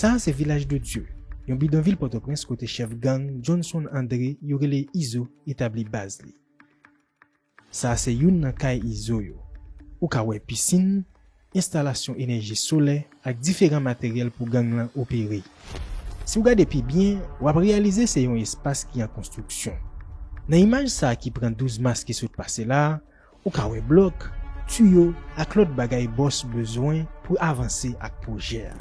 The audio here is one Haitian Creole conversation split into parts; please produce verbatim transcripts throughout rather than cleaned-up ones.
Sa a se Vilaj de Dye, yon bidonvil Pòtoprens kote chèf gang Johnson André yo rele Izo etabli baz li. Sa a se youn nan kay Izo yo. Ou ka wè pisin, enstalasyon enèji solè ak diferan materyèl pou gang lan opere. Si w gade pi byen, w ap reyalize se yon espas ki an konstriksyon. Nan imaj sa a ki pran douz mas ki sot pase la a, ou ka wè blòk, tiyo ak lòt bagay bòs bezwen pou avanse ak pwojè a.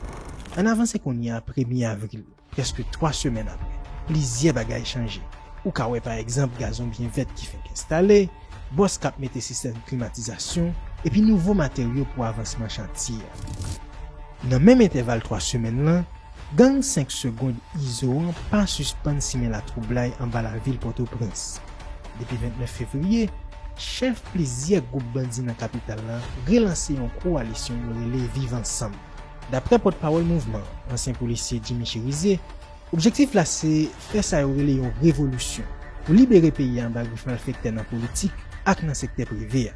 Ann avanse kounye a premye avril, prèske twa semèn apre. Plizyè bagay chanje. Ou ka wè pa egzanp gazon byen vèt ki fenk enstale, bòs k ap mete sistèm klimatizasyon, epi nouvo materyo pou avansman chantye a. Nan menm entèval twa semèn lan, gang senk segonn Izo an pa sispann simen latwoublay anba lavil Pòtoprens. Depi vennèf fevriye, chèf plizyè gwoup bandi nan kapital la relanse yon kowalisyon yo rele Viv Ansanm. Daprè pòtpawòl mouvman an, ansyen polisye Jimmy Chérizier, objektif la se fè sa yo rele yon revolisyon pou libere peyi a anba grif malfektè nan politik ak nan sektè prive a.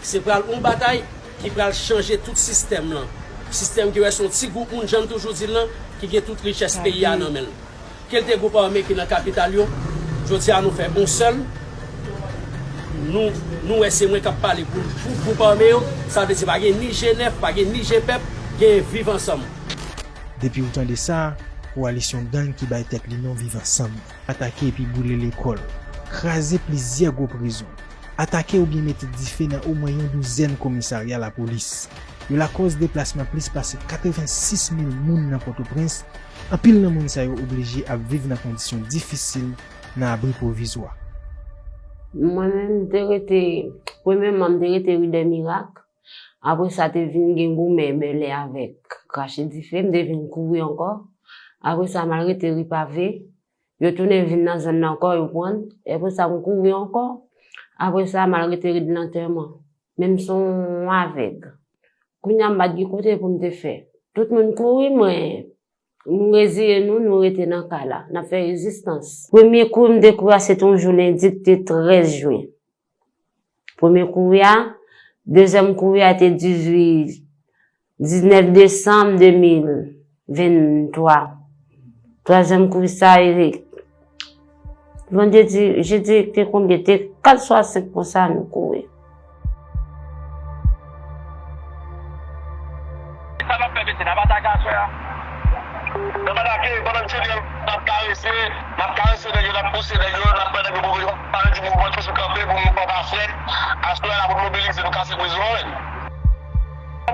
Se pral yon batay ki pral chanje tout sistèm lan. Sistèm ki wè se yon ti gwoup moun, jan m toujou di l lan, ki gen tout richès peyi a nan men l. Kèlke gwoup ame ki nan kapital yo, jodi a nou fè yon sèl. Nou, nou wè se mwen k ap pale pou, pou gwoup ame yo. Sa vle di pa gen ni G nèf, pa gen ni G pèp, gen Viv Ansanm. Depi w tande sa, kowalisyon gang ki bay tèt li non Viv Ansanm atake epi boule lekòl, kraze plizyè gwo prizon, atake oubyen mete dife nan omwen yon douzèn komisarya lapolis. Yo lakòz deplasman plis pase katrevensis mil moun nan Pòtoprens. Anpil nan moun sa yo oblije ap viv nan kondisyon difisil nan abri pwovizwa. Mwen menm, m te rete, premyèman, m te rete Ri dè Mirak. Apre sa, te vin gen goumen bèlè avèk krache dife. M te vin kouri ankò. Apre sa, m al rete Ri Pave. Yo tounen vin nan zòn nan ankò, yo pran. Apre sa, m kouri ankò. Apre sa, m al rete Ri de Lantèman. Men m se yon avèg. Kounye a, m pa t gen kote pou m te fè. Tout moun kouri, mwen, nou reziye nou, nou rete nan kay la. N ap fè rezistans. Premye kouri m te kouri a, se te yon jou lendi ki te trèz jen. Premye kouri a. Dezyèm kouri a te dizuit, diznèf desanm de mil venntwa. Twazyèm kouri sa, e, vandredi, jedi, te konbyen? Te kat swa senk konsa nou kouri. Sa n ap fè, mesye, n ap atake aswè a? N ap atake, pandan m tcheke, n ap karese, n ap karese nèg yo, n ap pouse nèg yo, n ap fè nèg yo mouri. Pandan di mouvman toujou kanpe pou mouvman pa frèt. Aswè a la pou n mobilize, nou kase prizon an menm.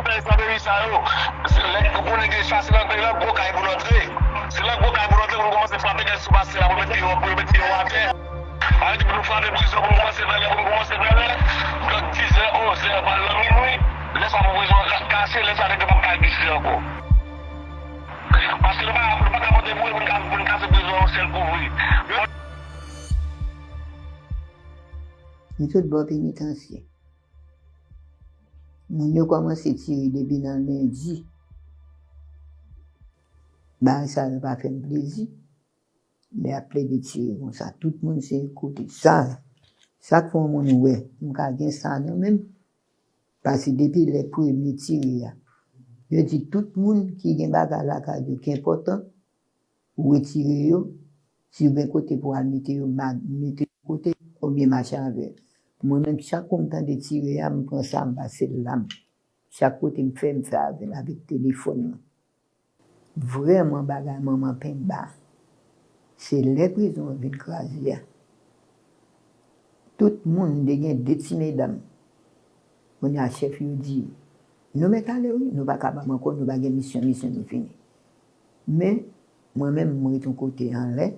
Fè sa peyi sa yo. Se lè gwo nèg yo chase nan peyi la, gwo kay pou n antre. Se lè gwo kay pou n antre, pou n kòmanse frape nèg sou pase la, pou n met pye yo, pou yo met pye yo atè. Sa vle di pou nou frape prizon, pou nou kòmanse vèlè, pou nou kòmanse vèlè. Donk, dizè, onzè, pral nan minwi, lè sa pou prizon an ka-, kase, lè sa nèg yo p ap ka egziste ankò. Paske nou pa, nou pa ka pote boure pou n ka, pou n kase prizon an yon sèl kou vre. Nou tout bò penitansye. Moun yo kòmanse tire depi nan lendi. Bagay sa yo pa fè m plezi. Lè y ap plede tire konsa, tout moun se kote sa. Sa k fè yon moun wè m ka gen sa nan men m. Paske depi lè premye tire a, yo di tout moun ki gen bagay lakay yo ki enpòtan, ou retire yo, si w gen kote pou w al mete yo, ma-, mete yo kote, oubyen mache avè l. Mwen menm, chak kou m tande tire a, m pran sa, m pase l la. Chak kote m fè, m fè avè l avèk telefòn mwen. Vrèman, bagay manman penba, se lè prizon an vin kraze a. Tout moun, m te gen de ti medam. Kounye a, chèf yo di, nou mèt ale wi, nou pa kapab ankò, nou pa gen misyon, misyon nou fini. Men, mwen menm, m ret yon kote anlè,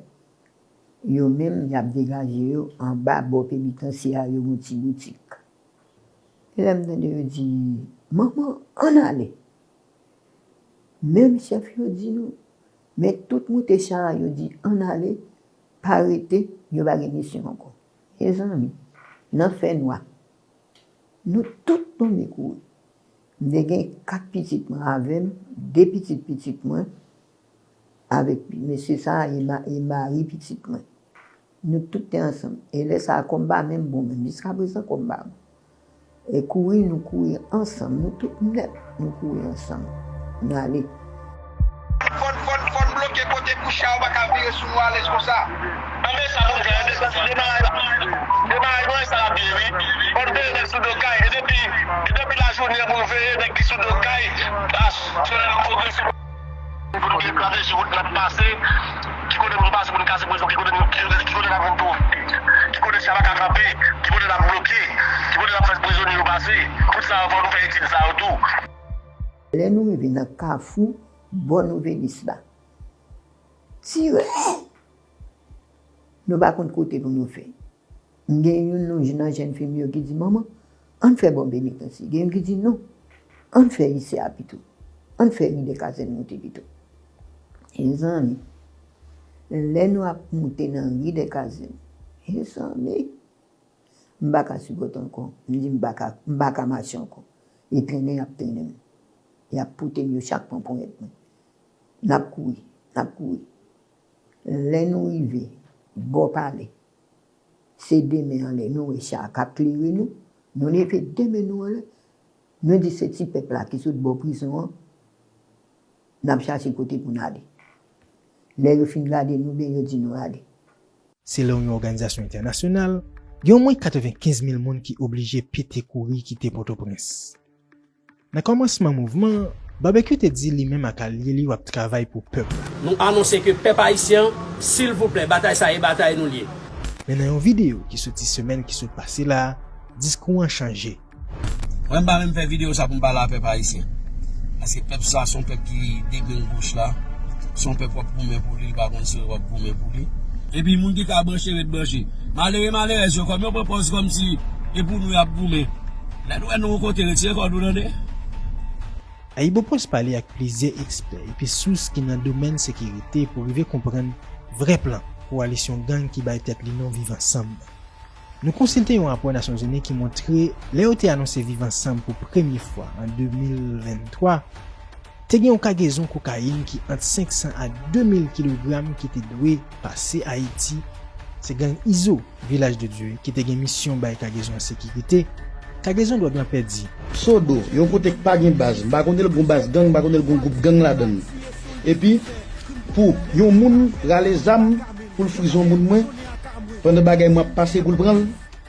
yo menm, y ap degaje yo anba bò penitansye a, yo gen yon ti boutik. E lè m tande yo di, manman, ann ale. Menm chèf yo di nou, men tout moute cha a, yo di, ann ale, pa rete, yo pa gen misyon ankò. Mezanmi, nan fènwa, nou tout tonbe kouri. M te gen kat pitit mwen avè m, de pitit pitit mwen, avèk mesye sa a e ma-, e mari pitit mwen. Nou tout te ansanm. E lè sa a, kò m pa menm bon menm. Jiskaprezan, kò m pa bon. E kouri, nou kouri ansanm. Nou tout nèt, nou kouri ansanm. Nou ale. Fò n Ke kote kouche a, ou pa ka vire sou nou alèz konsa. Anben sa pou n fè, demaraj la. Demaraj mwen sa ap byen, wi. Fò n veye nèg sou do kay. E depi, e depi lajounen pou n veye nèg ki sou do kay. Aswè a, nou pwogrese. Pou nou gen estrateji wout n ap pase. Ki kote pou n pase, pou n kase prizon, ki kote nou, ki kote, ki kote n ap jwenn tou. Ki kote chè a pa ka kanpe, ki kote n ap bloke, ki kote n ap fè prizonye yo pase. Tout sa yo, fò nou fè etid sa yo tou. Lè nou rive nan kafou bò Nouvelis la, tirè! Nou pa konn kote pou nou fè. M gen youn nan jèn fi m yo ki di, manman, ann fè bò Penitansye. Gen youn ki di, non, ann fè isi a pito. Ann fè ri dè kazèn moute pito. Mezanmi, lè nou ap moute nan ri dè kazèn, mezanmi, m pa ka sipòte ankò. M di m pa ka, m pa ka mache ankò. E trennen y ap trennen m. Y ap pote m, yo chak pran ponyèt mwen. N ap kouri, n ap kouri. Lè nou rive bò palè, se de men anlè, nou wè chè a k ap klere nou, nou leve de men nou anlè, nou di se ti pèp la ki sot bò prizon an, n ap chache kote pou n ale. Lè yo fin gade nou, ben yo di nou ale. Selon yon òganizasyon entènasyonal, gen omwen katrevenkenz mil moun ki oblije pete kouri kite Pòtoprens. Nan kòmansman mouvman an, Babekyou te di li menm ak alye li yo ap travay pou pèp la. Nou anonse ke pèp ayisyen an, silvouplè, batay sa a e batay nou l ye. Men nan yon videyo ki soti semèn ki sot pase la a, diskou an chanje. Mwen m pa menm fè videyo sa pou m pale a pèp ayisyen. Paske pèp sa se yon pèp ki de men gòch la. Se yon pèp w ap goumen pou li, li pa konn si w ap goumen pou li. Epi moun ki ka branche ret branche. Malere malerèz yo kòm yo pran pòz kòmsi e pou nou y ap goumen. Lè nou wè nou yon kote, retire kò nou tande. Ayibopost pale ak plizyè ekspè epi sous ki nan domèn sekirite pou rive konprann vrè plan kowalisyon gang ki bay tèt li non Viv Ansanm nan. Nou konsilte yon rapò Nasyonzini ki montre lè yo te anonse Viv Ansanm pou premye fwa an de mil venntwa, te gen yon kagezon kokayin ki ant senk san a de mil kilogram ki te dwe pase Ayiti. Se gang Izo, Vilaj de Dye, ki te gen misyon bay kagezon an sekirite. Kagezon dwòg lan pèdi. Sodo, yon kote k pa gen baz, m pa konnen l gon baz gang, m pa konnen l gon gwoup gang ladan l. Epi, pou yon moun rale zam pou l frize yon moun mwen, pandan bagay mwen ap pase pou l pran l.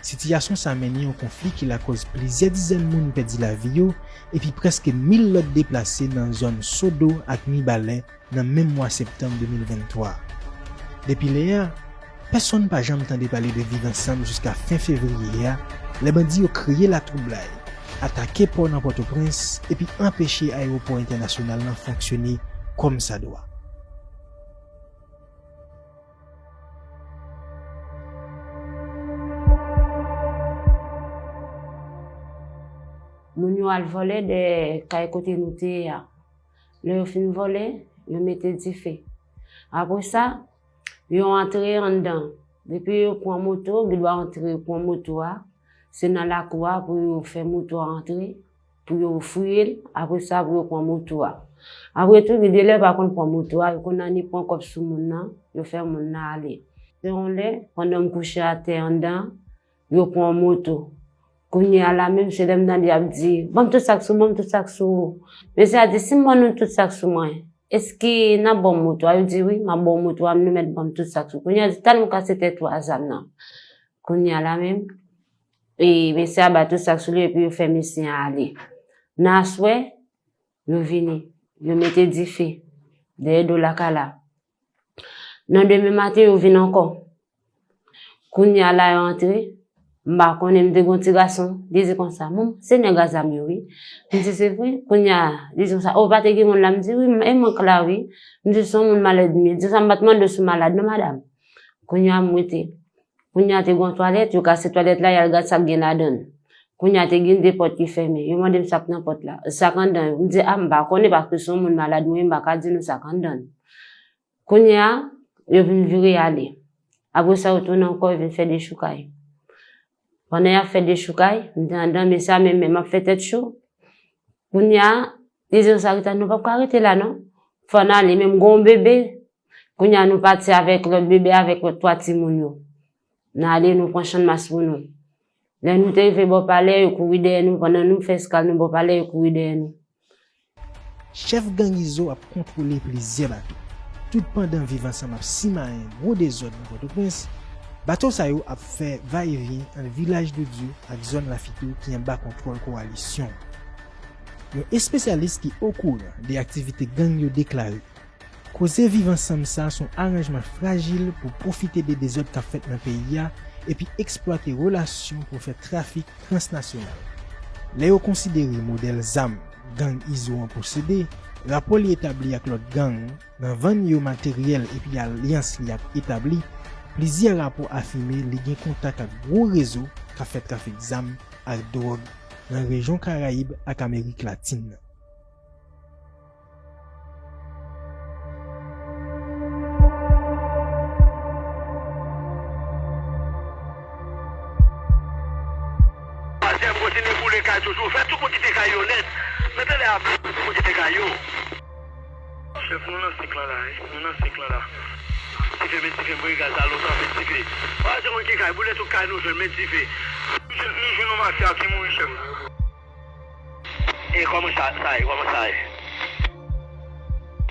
Sitiyasyon sa mennen yon konfli ki lakòz plizyè dizèn moun pèdi lavi yo epi prèske mil lòt deplase nan zòn Sodo ak Mibalè nan menm mwa septanm de mil venntwa. Depi lè a, pèsonn pa janm tande pale de Viv Ansanm jiska fen fevriye a, lè bandi yo kreye latwoublay, atake pò nan Pòtoprens epi anpeche ayewopò entènasyonal lan fonksyone kòmsadwa. Moun yo al vòlè dèyè kay kote nou te ye a. Lè yo fin vòlè, yo mete dife. Apre sa, yo antre anndan. Depi yo pran moto, gen dwa antre pran moto a. Se nan lakou a pou yo fè moto a antre, pou yo fouye l, apre sa pou yo pran moto a. Apre tou, gen de lè yo pa konn pran moto a, yo konn annik pran kòb sou moun nan, yo fè moun nan ale. Gen yon lè, pandan m kouche atè anndan, yo pran moto. Kounye a la menm, se lè m tande y ap di, ban m tout sa k sou mwen, ban m tout sa k sou ou. Mesye a di, si m ban nou tout sa k sou mwen, èske n ap ban m moto a? Yo di, wi, m ap ba w moto a, men nou mèt ban m tout sa k sou ou. Kounye a di, talè m kase tèt ou a zam nan. Kounye a la menm, e mesye a bay tout sa k sou li epi yo fè mesye a ale. Nan aswè, yo vini, yo mete dife dèyè do lakay la. Nan demen maten, yo vin ankò. Kounye a la yo antre, m pa konnen, m te gen yon ti gason, li di konsa, manman, se nèg a zam yo wi. M di se vre, kounye a, li di konsa, o pa te gen moun la, m di wi, e mank la wi. M di se yon moun malad m ye, li di sa m pa t mande w si w malad non madanm. Kounye a m rete. Kounye a te gen yon twalèt, yo kase twalèt la, y al gad sa k gen ladan l. Kounye a te gen de pòt ki fèmen. Yo mande m sa k nan pòt la, sa k anndan yo. M di a m pa konnen paske se yon moun malad mwen ye, m pa ka di nou sa k anndan l. Kounye a, yo vin vire ale. Apre sa, yo tounen ankò, yo vin fè dechoukay. Pandan y ap fè dechoukay, m te anndan, men sa menm, men m ap fè tèt cho. Kounye a, li di nou sa, Rita, nou p ap ka rete la non. Fò n ale, men m gen yon bebe. Kounye a, nou pati avèk lòt bebe, avèk lòt twa timoun yo. N ale, nou pran channmas pou nou. Lè nou te rive bò palè, yo kouri dèyè nou. Pandan nou fè eskal nou bò palè, yo kouri dèyè nou. Chèf gang Izo ap kontwole plizyè bato. Tout pandan Viv Ansanm ap simayen gwo dezòd nan Pòtoprens, bato sa yo ap fè vayevyen ant Vilaj de Dye ak zòn Lafito ki anba kontwòl kowalisyon. Yon espesyalis ki okouran de aktivite gang yo deklare, koze Viv Ansanm sa se yon aranjman frajil pou pwofite de dezòd k ap fèt nan peyi a epi eksplwate relasyon pou fè trafik transnasyonal. Lè yo konsidere modèl zam gang Izo an posede, rapò li etabli ak lòt gang, nan vann yo materyèl epi alyans li ap etabli, plizyè rapò afime li gen kontak ak gwo rezo k ap fè trafik zam ak dwòg nan rejyon Karayib ak Amerik Latin nan. Pastè, m kontinye boule kay toujou. Fè tout moun kite kay yo nèt. Men tande a, tout moun kite kay yo. Chèf, nou nan senk lan la, wi. Nou nan senk lan la. Dife, met dife, m voye gaz la lontan, met dife. Pastè, moun ki kay, boule tout kay nou jwenn, met dife. Nou jwenn yon mafya ki mouri, chèf. E kòman sa, sa ye, kòman sa ye?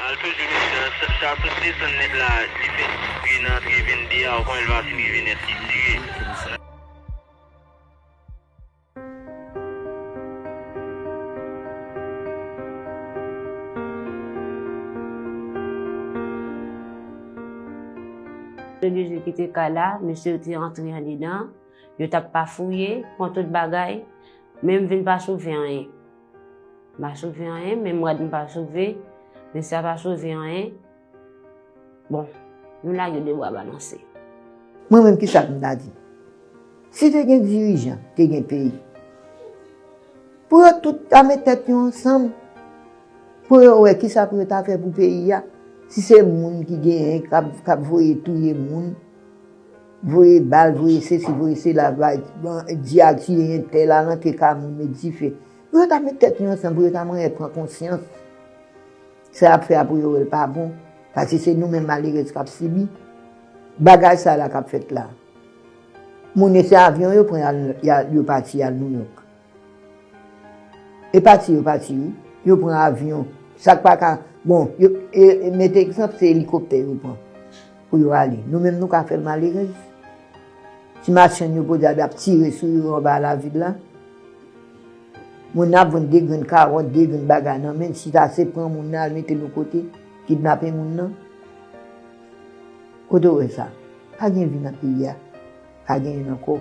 Al toujou, mesye, sa, sa sot desann nèt la, li fè tire nan antre vennde a, ou konnen l pa fin rive nèt, li tire. Lè mesye kite kay la, mesye yo te antre andedan, yo t ap pafouye, pran tout bagay, men m vin pa souve anyen. M pa souve anyen, menm rad m pa souve, mesye a pa souve anyen. Bon, nou lage de bra balanse. Mwen menm, kisa pou m ta di? Si te gen dirijan, te gen peyi, pou yo tout ta met tèt yo ansanm, pou yo wè kisa pou yo ta fè pou peyi a. Si se moun ki genyen k ap, k ap voye touye moun, voye bal, voye sesi, voye sela, bay, ban, di a tiye entèl, al antre kay moun, met dife. Pou yo ta met tèt yo ansanm, pou yo ta manyen pran konsyans. Sa y ap fè a pou yo wè l pa bon, paske se nou menm malerèz k ap sibi bagay sa la k ap fèt la. Moun yo se avyon yo pran y al, y al, yo pati y al Nouyòk. E pati yo pati wi. Yo pran avyon. Sa k pa ka, bon, yo, e, e, mete egzanp, se elikoptè yo pran pou yo ale. Nou menm nou ka fè l malerèz. Ti machann yo podyab ap tire sou yo anba lavil la. Moun nan ap vann de grenn kawòt, de grenn bagay nan men l, chita se pran moun nan al mete l yon kote, kidnape moun nan. Kote w wè sa? Pa gen vi nan peyi a. Pa genyen ankò.